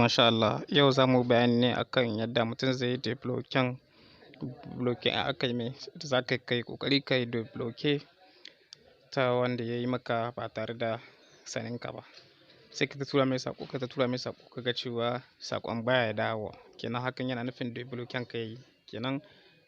Masha Allah, yau za mu bayani ne akan yadda mutum zai yi deblocking blocking in aka yi mai, za ka kai ƙoƙari ka yi debloke ta wanda ya yi maka ba tare da saninka ba. Sai ka ta tura mai saƙo, ka ta tura mai saƙo, ka ga cewa saƙon baya dawowa. Kenan hakan yana nufin deblocking ka yi. Kenan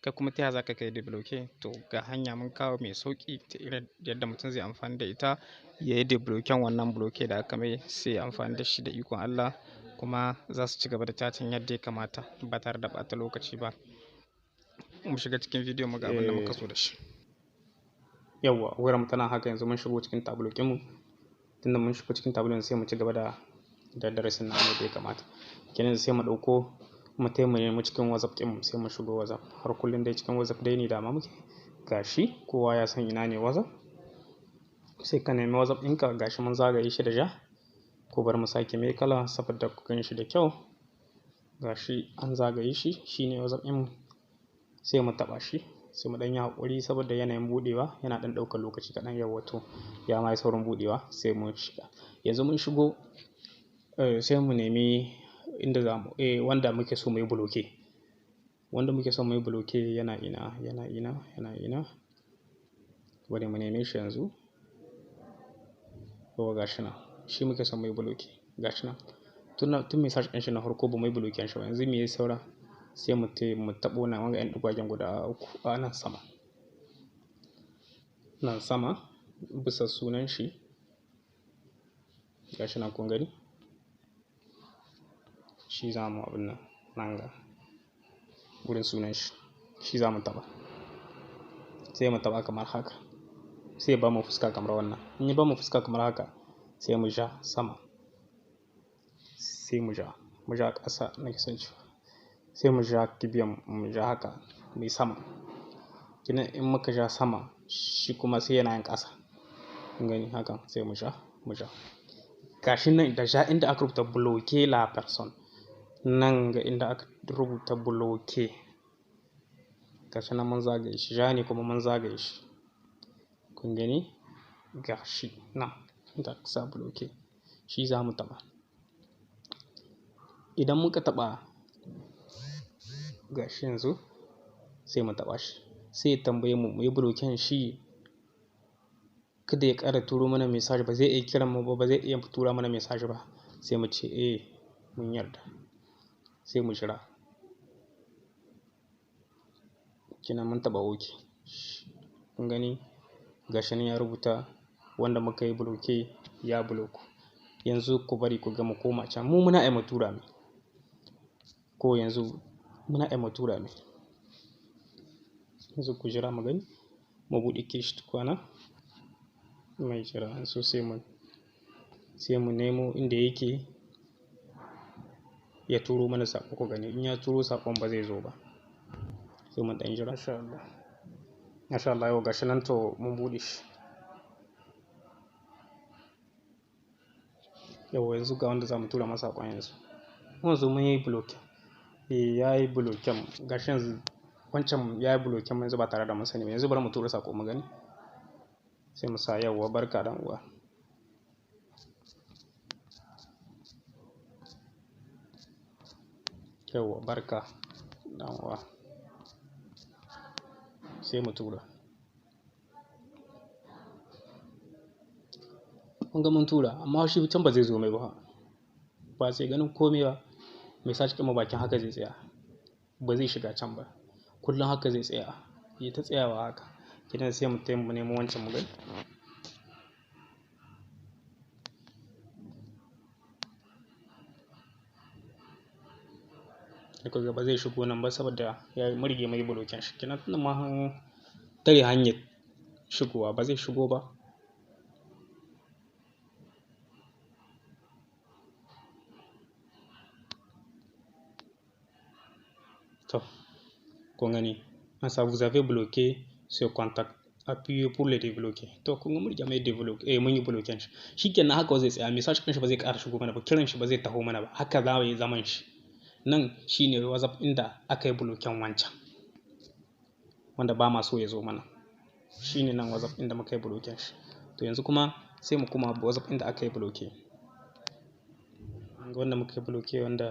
kai kuma ta yaya za ka kai debloke? To ga hanya mun kawo mai sauƙi ta irin yadda mutum zai amfani da ita ya yi deblocking wannan bloke da aka mai, sai ya amfani da shi da ikon Allah, kuma za su ci gaba da chatting yadda ya kamata ba tare da ɓata lokaci ba. Mu shiga cikin bidiyon mu ga abin da muka zo da shi. Yawwa, wayar mu tana haka yanzu mun shigo cikin tablo mu. Tunda mun shigo cikin tablo sai mu ci gaba da darasin namu yadda ya kamata. Kenan sai mu ɗauko mu tai mu nemi cikin WhatsApp ɗin mu, sai mu shigo WhatsApp. Har kullum dai cikin WhatsApp dai ne dama muke. Gashi kowa ya san ina ne WhatsApp. Sai ka nemi WhatsApp ɗinka, gashi mun zagaye shi da ja. Ko bari mu sake mai kala saboda ku gan shi da kyau. Gashi an zagaye shi, shine WhatsApp ɗin mu. Sai mu taɓa shi, sai mu ɗan yi haƙuri saboda yanayin buɗewa yana ɗan ɗaukar lokaci kaɗan. Yawwa, to ya ma yi saurin buɗewa, sai mu shiga. Yanzu mun shigo, sai mu nemi inda za mu, wanda muke so mu yi bloke. Wanda muke so mu yi bloke yana ina, yana ina, yana ina. Bari mu neme shi yanzu. Yawwa, gashi nan. Shi muke son mu yi bloke. Gashi nan. Tun message ɗin shi na farko ba mu yi bloken shi ba. Yanzu me yayi saura? Sai mu tai mu taɓo nan wanga ƴan ɗigagen guda uku a nan sama. Nan sama bisa sunan shi. Gashi nan kun gani? Shi za mu abun nan, nan ga wurin sunan shi. Shi za mu taɓa. Sai mu taɓa kamar haka. Sai ya bamu fuska kamar wannan. In ya bamu fuska kamar haka, sai mu ja sama. Sai mu ja ƙasa nake son cewa. Sai mu ja kibiyan mu ja haka muyi sama. Kenan in muka ja sama, shi kuma sai yana yin ƙasa. Kun gani hakan? Sai mu ja, mu ja. Gashi nan da ja inda aka rubuta bloquer la personne. Nan ga inda aka rubuta bloquer. Gashi nan mun zagaye shi, ja ne kuma mun zagaye shi. Kun gani? Gashi nan inda aka sa bloquer. Shi za mu taɓa. Idan muka taɓa gashi yanzu sai mu taɓa shi. Sai ya tambaye mu muyi blocking shi kada ya ƙara turo mana message, ba zai iya kiran mu ba, ba zai iya tura mana message ba. Sai mu ce eh mun yarda. Sai mu jira. Kenan mun taɓa OK. Kun gani? Gashi nan ya rubuta wanda muka yi bloke ya bloku. Yanzu ku bari ku ga mu koma can. Mu muna iya mu tura mai. Ko yanzu muna iya mu tura mai. Yanzu ku jira mu gani. Mu buɗe shi tukwana. Mai jira yanzu sai mu nemo inda yake ya turo mana saƙo ku gani. In ya turo saƙon ba zai zo ba. Sai mun ɗan jira. Masha Allah. Masha Allah, yau gashi nan to mun buɗe shi. Yauwa, yanzu ga wanda za mu tura masa saƙon yanzu. Yanzu mun yi blocking. Eh, ya yi blocking. Gashi yanzu wancan ya yi blocking yanzu ba tare da mun sani ba. Yanzu bari mu tura saƙo mu gani. Sai mu sa yauwa barka ɗan uwa. Yauwa barka ɗan uwa. Sai mu tura. Kun ga mun tura amma shi can ba zai zo mai ba. Ba sai ganin kome ba. Message ɗin mu bakin haka zai tsaya. Ba zai shiga can ba. Kullum haka zai tsaya. Yayi ta tsayawa haka. Kenan sai mu tai mu nemo wancan mu gani. Sai kuga ba zai shigo nan ba saboda ya mun rige mun yi blocking shi. Kenan tunda ma an tare hanyar shigowa ba zai shigo ba. To, kun gani? An sa vous avez bloqué ce contact. Appuyez pour le débloquer. To kun ga mun riga mun yi debloke, mun yi blocking shi. Shi kenan haka zai tsaya. Message ɗin shi ba zai ƙara shigo mana ba. Kiran shi ba zai taho mana ba. Haka za mu yi zaman shi. Nan shine WhatsApp inda aka yi blocking wancan. Wanda ba ma so ya zo mana. Shine nan WhatsApp inda muka yi blocking shi. To yanzu kuma sai mu koma WhatsApp inda aka yi blocking. Wanda muka yi bloqué, wanda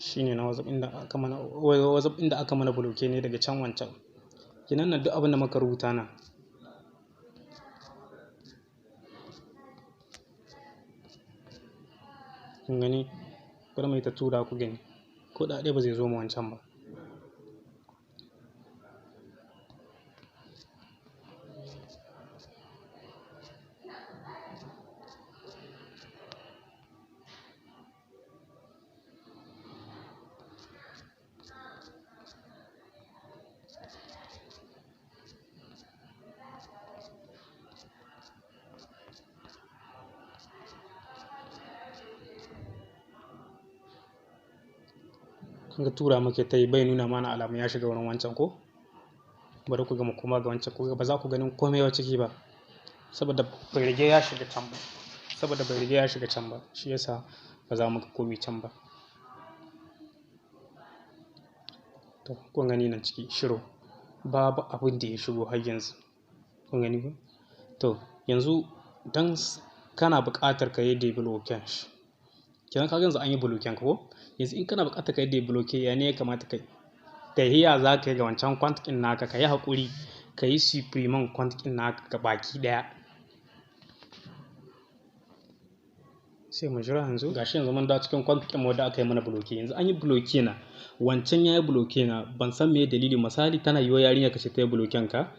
shine na WhatsApp inda aka mana, WhatsApp inda aka mana bloqué ne daga can wancan. Kenan nan duk abin da muka rubuta nan, kun gani, bari mu yi ta tura ku gani, ko da ɗaya ba zai zo ma wancan ba. Kun ga tura muke ta yi, bai nuna mana alamun ya shiga wurin wancan ko. Bari ku ga mu koma ga wancan, ku ga ba za ku ganin komai ba ciki ba, saboda bai riga ya shiga can ba, saboda bai riga ya shiga can ba, shi yasa ba za mu ga komai can ba. To kun gani nan ciki shiru, babu abin da ya shigo har yanzu. Kun gani ko? To yanzu dan kana buƙatar ka yi debloken shi. Kenan ka ga yanzu an yi bloken ko? Yanzu in kana buƙatar ka yi debloke, ya ne ya kamata ka yi? Tahiya za ka yi ga wancan compte ɗin naka, ka yi haƙuri ka yi supprimer compte ɗin naka gabaki ɗaya. Sai mu jira yanzu. Gashi yanzu mun dawo cikin compte ɗin wanda aka yi mana bloke. Yanzu an yi bloke na, wancan ya yi bloke na, ban san meye dalili. Misali, tana yiwa yarinya ka ce ta yi bloken ka,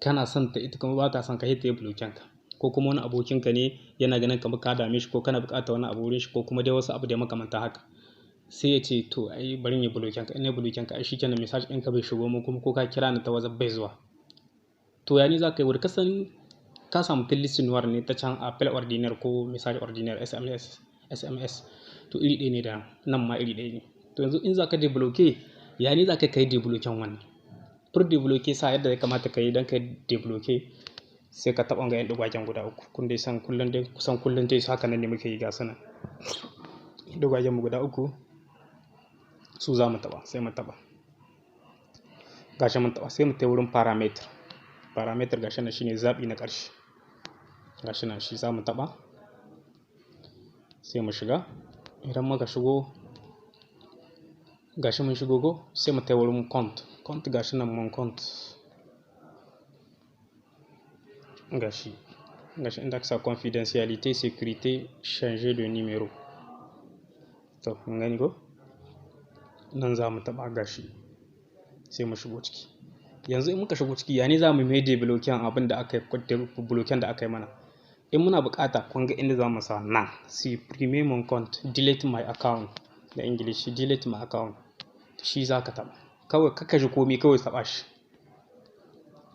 kana son ta ita kuma ba ta son ka, sai ta yi bloken ka. Ko kuma wani abokinka ne yana ganin kamar ka dame shi, ko kana buƙatar wani abu wurin shi, ko kuma dai wasu abu da makamanta haka. Sai ya ce to ai bari in yi bloken ka, in nayi bloken ka ai shikenan, message ɗinka bai shigo mun, kuma ko ka kira ni ta WhatsApp bai zuwa. To ya ne za ka yi? Wanda ka san ka samu liste noire ne ta can, appel ordinaire ko message ordinaire, SMS, SMS. To iri ɗaya ne da nan ma, iri ɗaya ne. To yanzu in za ka debloke, ya ne za ka yi debloken wannan? Pour débloquer sa, yadda ya kamata ka yi don ka yi debloke, sai ka taɓa ga 'yan ɗigwagen guda uku. Kun dai san kullum dai, kusan kullum dai haka nan ne muke yi. Ga su nan ɗigwagen mu guda uku, su za mu taɓa. Sai mu taɓa, gashi mun taɓa. Sai mu tai wurin paramètres. Paramètres gashi nan, shine zaɓi na ƙarshe, gashi nan, shi za mu taɓa. Sai mu shiga. Idan muka shigo, gashi mun shigo ko, sai mu tai wurin compte. Compte gashi nan, mon compte gashi, gashi inda aka sa confidentialité, sécurité, changer de numéro. To mun gani ko, nan za mu taɓa, gashi. Sai mu shigo ciki. Yanzu in muka shigo ciki, ya ne za mu mai debloken abin da aka yi, bloken da aka yi mana? In muna buƙata, kun ga inda za mu sa nan, supprimer mon compte, delete my account da English, delete my account, shi za ka taɓa. Kawai kaka ji komai, kawai taɓa shi,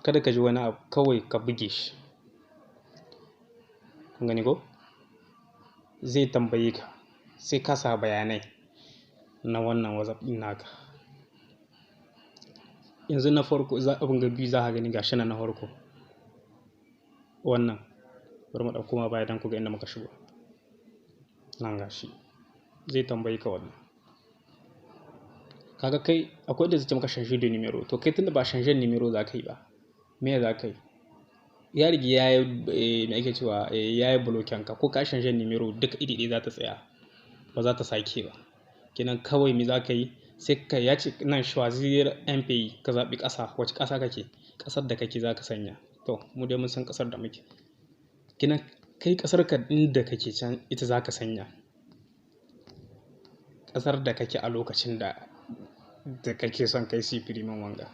kada ka ji wani abu, kawai ka buge shi. Kun gani ko? Zai tambaye ka, sai ka sa bayanai na wannan WhatsApp ɗin naka. Yanzu na farko za abin ga biyu za ka gani, gashi nan na farko wannan. Bari mu ɗauko ma baya don ku ga inda muka shigo. Nan gashi, zai tambaye ka wannan. Kaga kai akwai da zai ce maka changer de numéro. To kai tunda ba changer numéro za ka yi ba, me za ka yi? Ya riga ya yi, me ake cewa, ya yi bloken ka. Ko ka changer numéro, duk iri ɗaya za ta tsaya, ba za ta sake ba. Kenan kawai me za ka yi? Sai ka ya ce nan choisir un pays, ka zaɓi ƙasa, wace ƙasa kake, ƙasar da kake za ka sanya. To mu dai mun san ƙasar da muke. Kenan kai ƙasar ka inda kake can, ita za ka sanya, ƙasar da kake a lokacin da kake son kai supprimer wanga.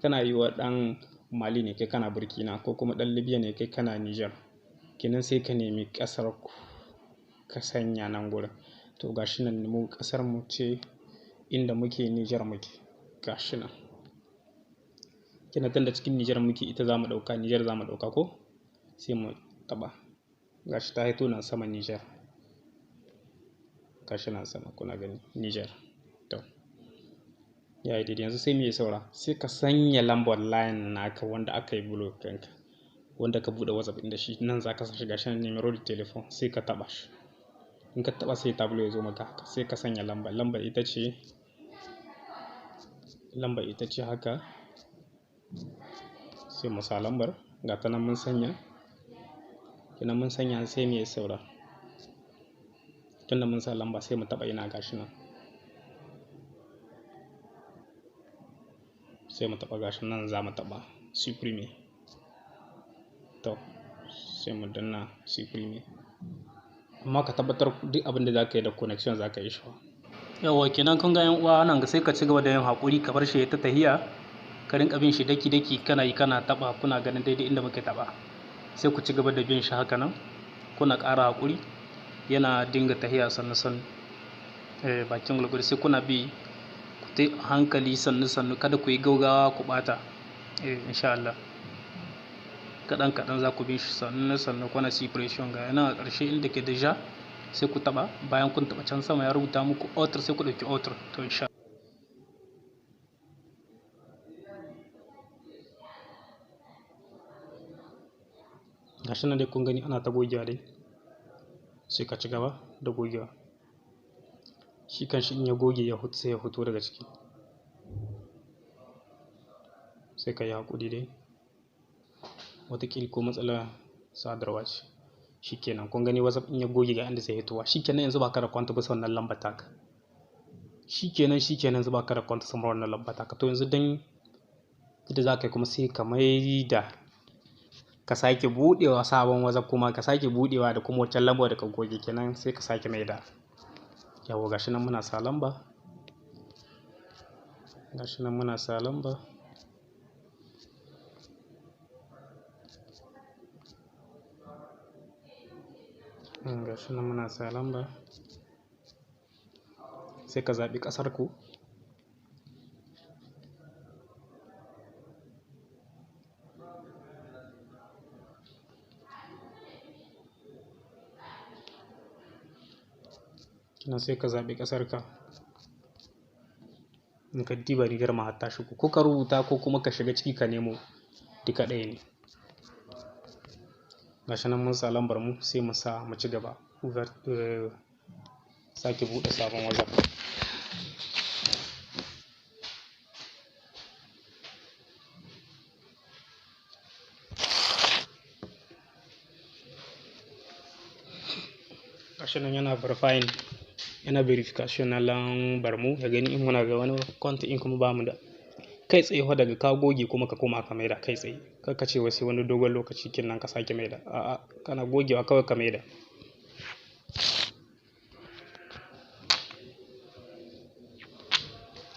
Tana yiwuwa ɗan Mali ne kai kana Burkina, ko kuma ɗan Libya ne kai kana Niger. Kenan sai ka nemi ƙasar ku ka sanya nan gurin. To gashi nan, mu ƙasar mu ce inda muke, Niger muke, gashi nan. Kenan tunda cikin Niger muke, ita za mu ɗauka, Niger za mu ɗauka ko. Sai mu taɓa, gashi ta hito nan sama, Niger, gashi nan sama, kuna gani, Niger. To ya yi daidai. Yanzu sai me ya saura? Sai ka sanya lambar line naka wanda aka yi block ɗinka, wanda ka buɗe WhatsApp ɗin da shi. Nan za ka sa shi, gashi nan, numéro de téléphone. Sai ka taɓa shi. In ka taɓa sai tablo ya zo maka haka, sai ka sanya lamba. Lambar ita ce, lambar ita ce haka. Sai mu sa lambar, ga ta nan mun sanya. Kenan mun sanya sai mu yi saura. Tunda mun sa lamba sai mu taɓa ina gashi nan. Sai mu taɓa gashi nan, za mu taɓa supprimer. To sai mu danna supprimer. Amma ka tabbatar duk abin da za ka yi da connection za ka yi shi. Yawwa kenan kun ga 'yan uwa nan sai ka ci gaba da yin haƙuri ka bar shi ya ta tahiya, ka rinƙa bin shi daki daki, kana yi kana taɓa, kuna ganin daidai inda muke taɓa. Sai ku ci gaba da bin shi haka nan, kuna ƙara haƙuri, yana dinga tahiya sannu sannu. Eh, bakin gwargwado sai kuna bi ku tai hankali sannu sannu, kada ku yi gaugawa ku ɓata. Eh, insha Allah. Kaɗan kaɗan za ku bi shi sannu sannu, kuna suppression ga yana a ƙarshe inda ke deja sai ku taɓa. Bayan kun taɓa can sama ya rubuta muku autre, sai ku ɗauki autre. To insha Gashi nan dai kun gani ana ta gogewa dai. Sai ka ci gaba da gogewa. Shi kanshi in ya goge ya sai ya fito daga ciki. Sai ka yi haƙuri dai. Wataƙila ko matsalar sadarwa ce. Shi kenan kun gani WhatsApp in ya goge ga inda zai fitowa. Shi kenan yanzu ba ka da kwanta bisa wannan lambar taka. Shi kenan, shi kenan yanzu ba ka da kwanta sama wannan lambar taka. To yanzu dan yadda za ka yi kuma sai ka maida ka sake buɗewa sabon WhatsApp kuma ka sake buɗewa da kuma waccan lambar da ka goge kenan sai ka sake maida. Yawwa gashi nan muna sa lamba. Gashi nan muna sa lamba. Gashi nan muna sa lamba. Sai ka zaɓi ƙasar ku. Kenan sai ka zaɓi ƙasar ka. In ka diba rigar ma har ta shigo, ko ka rubuta ko kuma ka shiga ciki ka nemo, duka ɗaya ne. Gashi nan mun sa lambar mu sai mu sa mu ci gaba. Sake buɗe sabon WhatsApp. Gashi nan yana verifying, yana verification na lambar mu ya gani in muna da wani account in kuma bamu da. Kai tsaye fa daga ka goge kuma ka koma ka maida kai tsaye. Kar ka ce wai sai wani dogon lokaci kenan ka sake maida. A'a, kana gogewa kawai ka maida.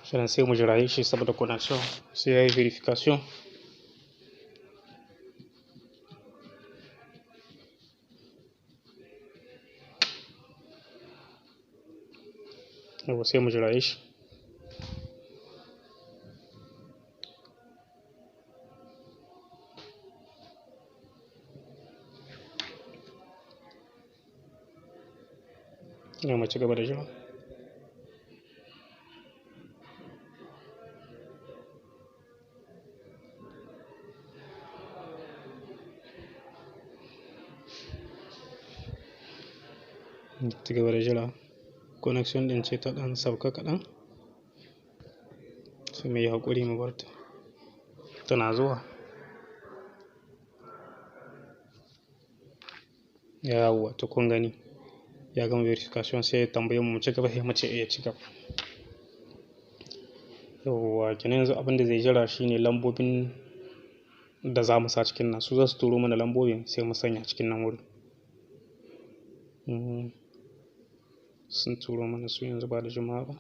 Sannan sai mu jira shi saboda connection sai yayi verification. Yawwa sai mu jira shi. Yau mu ci gaba da jira. Ci gaba da jira. Connection ɗin ce ta ɗan sauka kaɗan. Sai muyi haƙuri mu bar ta. Tana zuwa. Yawwa to kun gani. Ya gama verification sai ya tambaye mu mu ci gaba sai mu ce eh ci gaba. Yawwa kenan yanzu abin da zai jira shine lambobin da za mu sa cikin nan. Su za su turo mana lambobin sai mu sanya cikin nan wurin. Sun turo mana su yanzu ba da jimawa ba.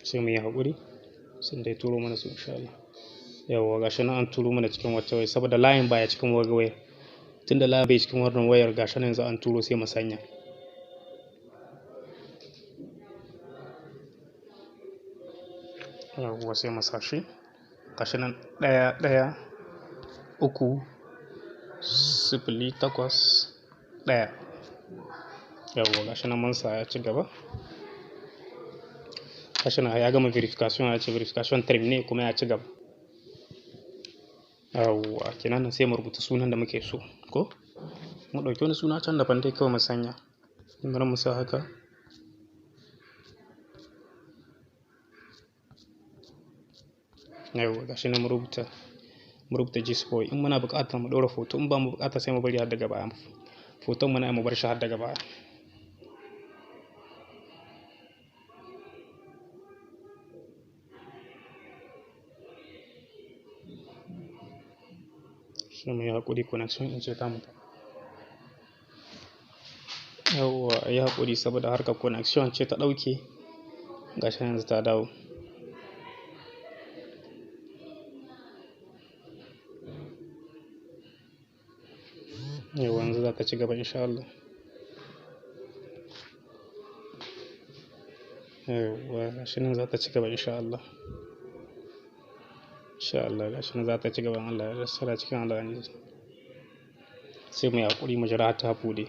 Sai mu yi haƙuri. Sun dai turo mana su insha Allah. Yawwa gashi nan an turo mana cikin wata waya saboda layin baya cikin wata wayar. Tunda layin bai cikin wannan wayar gashi nan yanzu an turo sai mu sanya. Yawwa sai mu sa shi. Gashi nan 1 1 3 0 8 1. Yawwa gashi nan mun sa ya ci gaba. Gashi nan ya gama verification, ya ce verification terminé kuma ya ci gaba. Yawwa, kenan nan sai mu rubuta sunan da muke so ko mu ɗauki wani suna can daban dai kawai mu sanya. Bari mu sa haka. Yawwa, gashi nan mu rubuta Gboy. In muna buƙatar mu ɗora hoto, in ba mu buƙata sai mu bari har daga baya. Hoton muna mu bar shi har daga baya. Sai mu yi haƙuri, connection in ce tamu. Yawwa, a yi haƙuri saboda harkar connection ce ta ɗauke. Gashi yanzu ta dawo. Yawwa, yanzu za ta ci gaba insha Allah. Yawwa, gashi nan za ta ci gaba insha Allah. Insha Allah gashi nan za ta ci gaba in Allah ya yarda cikin Allah yanzu. Sai mu yi haƙuri mu jira har ta buɗe.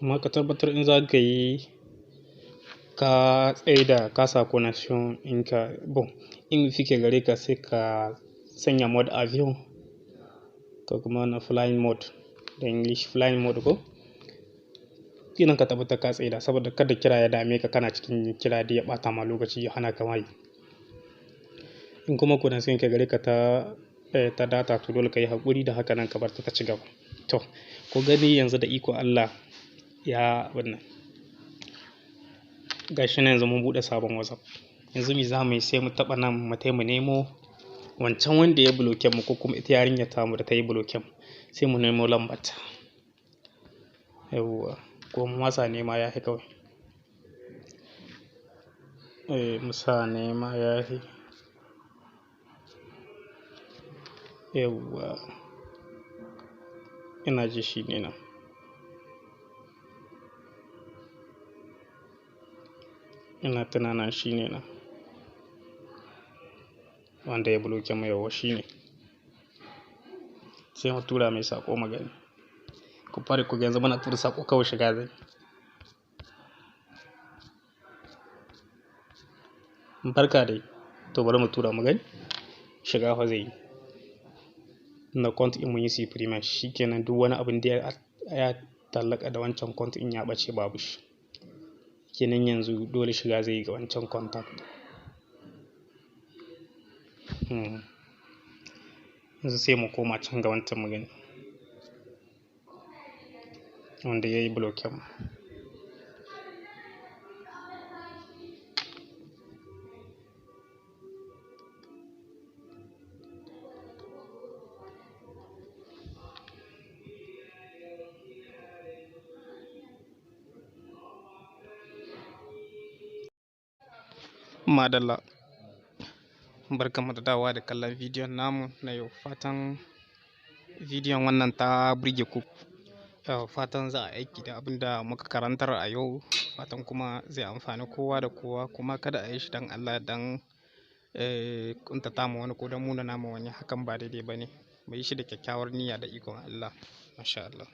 Amma ka tabbatar in za ka yi ka tsaida ka sa connection ɗinka, bon in wifi ke gare ka sai ka sanya mode avion ko kuma na flying mode da English flying mode ko. Kenan ka tabbatar ka tsaida saboda kada kira ya dame ka, kana cikin kira dai ya ɓata ma lokaci ya hana ka ma yi. In kuma connection ke gare ka ta data, to dole ka yi haƙuri da haka nan ka bar ta ta ci gaba. To, ku gani yanzu da iko Allah ya wannan. Gashi nan yanzu mun buɗe sabon WhatsApp. Yanzu me za mu yi? Sai mu taɓa nan mu tai mu nemo wancan wanda ya bloke mu ko kuma ita yarinyar tamu da ta yi bloke mu. Sai mu nemo lambar ta. Yawwa, ko mu matsa nema ya fi kawai. Eh, mu sa nema ya fi. Yawwa, ina ji shi ne nan. Ina tunanin shi ne nan. Wanda ya bloke mu, yawwa shi ne. Sai mu tura mai saƙo mu gani. Ku fara ku ga yanzu muna tura saƙo kawai shiga zai. Barka dai. To bari mu tura mu gani. Shiga fa zai yi. Na account ɗin mun yi supprimer shi kenan, duk wani abin da ya ta'allaka da wancan account ɗin ya ɓace, babu shi. Kenan yanzu dole shiga zai yi ga wancan contact ɗin. Yanzu sai mu koma can ga wancan mu gani. Wanda ya yi blocking mu. Madalla. Barkanmu da dawowa da kallon bidiyon namu na yau. Fatan bidiyon wannan ta burge ku. Fatan za a aiki da abin da muka karantar a yau. Fatan kuma zai amfani kowa da kowa, kuma kada a yi shi don Allah don ƙuntata ma wani ko don munana ma wani. Hakan ba daidai ba ne. Mu yi shi da kyakkyawar niyya da ikon Allah. Masha Allah.